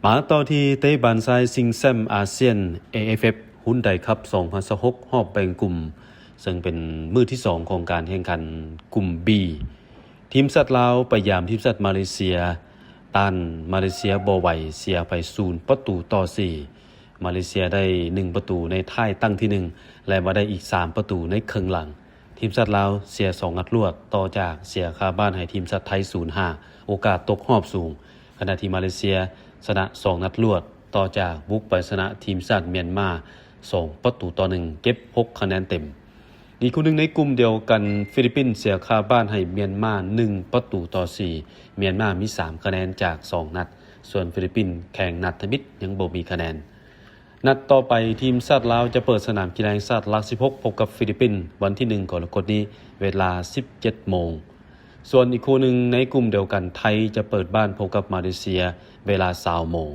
ມາຕໍ່ທີ່ເຕະບານຊາຍຊິງແຊ້ມອາຊຽນ ເອເອຟເອັຟ ຮຸນໃດຄັບ ສອງພັນຊາວຫົກ ຮອບແບ່ງກຸ່ມ ເຊິ່ງເປັນມື້ທີສອງຂອງການແຂ່ງຂັນກຸ່ມ B ທີມຊາດລາວໄປຢາມທີມຊາດມາເລເຊຍ ຕ້ານມາເລເຊຍບໍ່ໄຫວ ເສຍໄປ ສູນປະຕູຕໍ່ ສີ່. ມາເລເຊຍໄດ້ ໜຶ່ງປະຕູໃນທ້າຍຕັ້ງທີໜຶ່ງ ແລະ ມາໄດ້ອີກ ສາມປະຕູໃນເຄິ່ງຫຼັງ. ທີມຊາດລາວເສຍ ສອງນັດລວດ ຕໍ່ຈາກເສຍຄາບ້ານໃຫ້ທີມຊາດໄທ ສູນຫ້າ ໂອກາດຕົກຮອບສູງ, ຂະນະທີ່ມາເລເຊຍຊະນະ ສອງນັດລວດ ຕໍ່ຈາກບຸກໄປຊະນະທີມຊາດມຽນມາ ສອງປະຕູຕໍ່ ໜຶ່ງ ເກັບ ຫົກຄະແນນເຕັມ. ອີກຄູ່ໜຶ່ງໃນກຸ່ມດຽວກັນ ຟີລິບປິນເສຍຄາບ້ານໃຫ້ມຽນມາ ໜຶ່ງປະຕູຕໍ່ ສີ່. ມຽນມາມີ ສາມຄະແນນຈາກ ສອງນັດ, ສ່ວນຟີລິບປິນແຂ່ງນັດທຳອິດ ຍັງບໍ່ມີຄະແນນ. ນັດຕໍ່ໄປ ທີມຊາດລາວຈະເປີດສະໜາມກິລາແຫ່ງຊາດຫຼັກ ສິບຫົກ ພົບກັບຟີລິບປິນ ວັນທີ ໜຶ່ງ ກໍລະກົດນີ້ ເວລາ ສິບເຈັດໂມງ. ສ່ວນອີກຄູ່ໜຶ່ງໃນກຸ່ມດຽວກັນ ໄທຈະເປີດບ້ານພົບກັບມາເລເຊຍ ເວລາ ຊາວໂມງ.